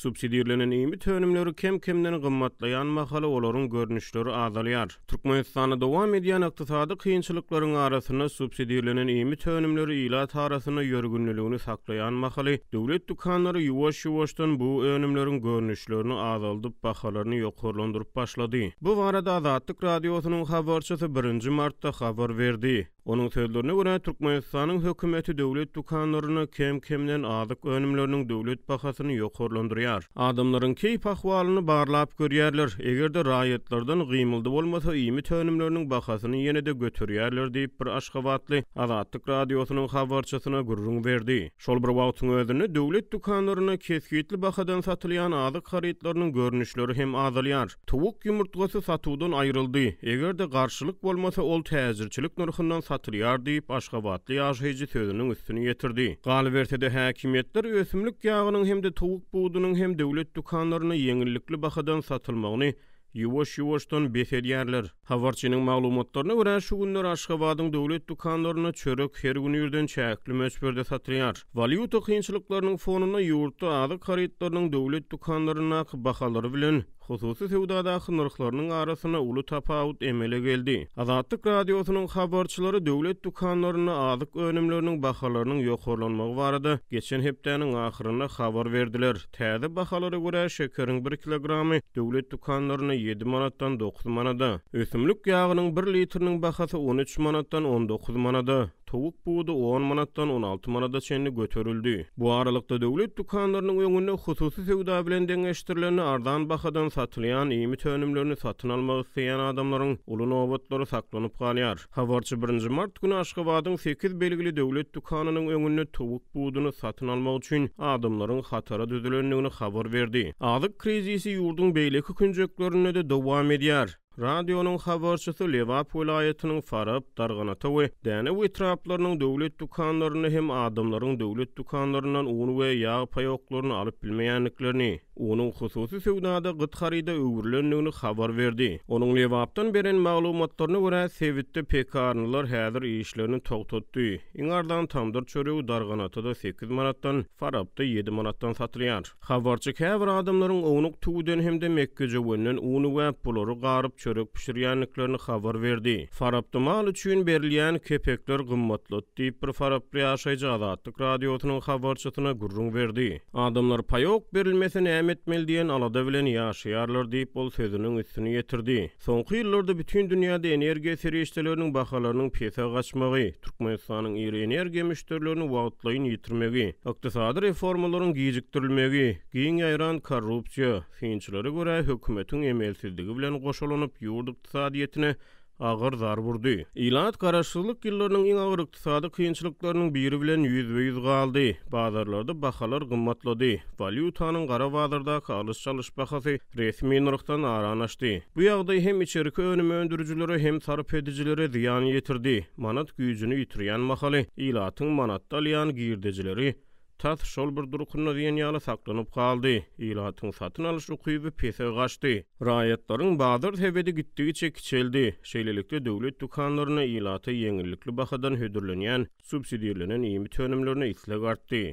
Subsidirlenen iýmit önümleri kem-kemden gymmatlaýan mahaly olaryň görnüşleri azalýar. Türkmenistanda dowam edýän ykdysady kynçylyklaryň arasynda subsidirlenen iýmit önümleri ilat arasynda ýörgünliligini saklaýan mahaly, döwlet dükanlary ýuwaş-ýuwaşdan bu önümleriň görnüşlerini azaldyp, bahalaryny ýokarlandyryp başlady. Bu barada Azatlyk Radiosynyň habarçysy birinji martda habar berdi. Onuň sözlerine görä, Türkmenistanyň hökümeti döwlet dükanlarynda kem-kemden azyk önümleriniň döwlet bahasyny ýokarlandyrýar. Adamlaryň keýp-ahwalyny barlap görýärler, eger-de raýatlardan gymyldy bolmasa, iýmit önümleriniň bahasyny ýene-de göterýärler diýip, bir aşgabatly Azatlyk Radiosynyň habarçysyna gürrüň berdi. Şol bir wagtyň özünde, döwlet dükanlarynda kesgitli bahadan satylýan azyk harytlarynyň görnüşleri hem azalýar. Towuk ýumurtgasy satuwdan aýryldy, eger-de garşylyk bolmasa, ol täjirçilik nyrhyndan satylýar diýip, aşgabatly ýaşaýjy sözüniň üstüni ýetirdi. Galyberse-de, häkimiýetler ösümlik ýagynyň hem-de towuk budunyň hem döwlet dükanlarynda ýeňillikli bahadan satylmagyny ýuwaş-ýuwaşdan bes edýärler. Habarçynyň maglumatlaryna görä, şu günler Aşgabadyň döwlet dükanlarynda çörek her gün irden çäkli möçberde satylýar. Walýuta kynçylyklarynyň fonunda ýurtda azyk harytlarynyň döwlet dükanlaryndaky bahalary bilen hususy söwdadaky nyrhlarynyň arasynda uly tapawut emele geldi. Azatlyk Radiosynyň habarçylary döwlet dükanlarynda azyk önümleriniň bahalarynyň ýokarlanmagy barada geçen hepdäniň ahyrynda habar berdiler. Täze bahalara görä, şekeriň bir kilogramy döwlet dükanlarynda ýedi manatdan dokuz manada, ösümlik ýagynyň bir litriniň bahasy 13 manatdan 19 manada, towuk budy on manatdan 16 manada çenli göterildi. Bu aralykda, döwlet dükanlarynyň öňünde hususy söwda bilen deňeşdirilende arzan bahadan satylýan iýmit önümlerini satyn almak isleýän adamlaryň uly nobatlary saklanyp galýar. Habarçy birinji mart güni Aşgabadyň sekiz belgili döwlet dükanynyň öňünde towuk buduny satyn almak üçin adamlaryň hatara düzülendigini habar berdi. Azyk krizisi ýurduň beýleki künjeklerinde-de dowam edýär. Radionyň habarçysy Lebap welaýatynyň Farap, Darganata we Dänew etraplarynyň döwlet dükanlarynda hem adamlaryň döwlet dükanlaryndan un we ýag paýoklaryny alyp bilmeýändiklerini, Unuň hususy söwdada gyt haryda öwrülendigini habar berdi. Onuň Lebapdan beren maglumatlaryna görä, sebitde pekarnylar häzir işlerini togtatdy. Iň arzan tamdyr çöregi Darganatada sekiz manatdan, Farapda ýedi manatdan satylýar. Habarçy käbir adamlaryň ownuk tüwüden hem-de mekgejöwenden un üwäp, bulary garyp çörek bişirýändiklerini habar berdi. Farapda mal üçin berilýän kepekler gymmatlady diýip, bir faraply ýaşaýjy Azatlyk Radiosynyň habarçysyna gürrüň berdi. Adamlar paýok berilmese näme etmeli diýen alada bilen ýaşaýarlar diýip, ol sözüniň üstüni ýetirdi. Soňky ýyllarda bütin dünýäde energiýa serişdeleriniň bahalarynyň pese gaçmagy, Türkmenistanyň iri energiýa müşderilerini wagtlaýyn ýitirmegi, ykdysady reformalaryň gijikdirilmegi, giň ýaýran korrupsiýa, synçylara görä, hökümetiň emelsizligi bilen goşalanyp, ýurt ykdysadyýetine agyr zarba urdy. Ilat garaşsyzlyk ýyllarynyň iň agyr ykdysady kynçylyklarynyň biri bilen ýüzbe-ýüz galdy. Bazarlarda bahalar gymmatlady. Walýutanyň gara bazardaky alyş-çalyş bahasy resmi nyrhdan arany açdy. Bu ýagdaý hem içerki önüm öndürijilere, hem sarp edijilere zyýan ýetirdi. Manat güýjüni ýitirýän mahaly ilatyň manatda alýan girdejileri tas şol bir durkunda diýen ýaly saklanyp galdy, ilatyň satyn alyş ukyby pese gaçdy. Raýatlaryň bazar sebedi gitdigiçe kiçeldi. Şeýlelikde, döwlet dükanlarynda ilata ýeňillikli bahadan hödürlenýän subsidirlenen iýmit önümlerine isleg artdy.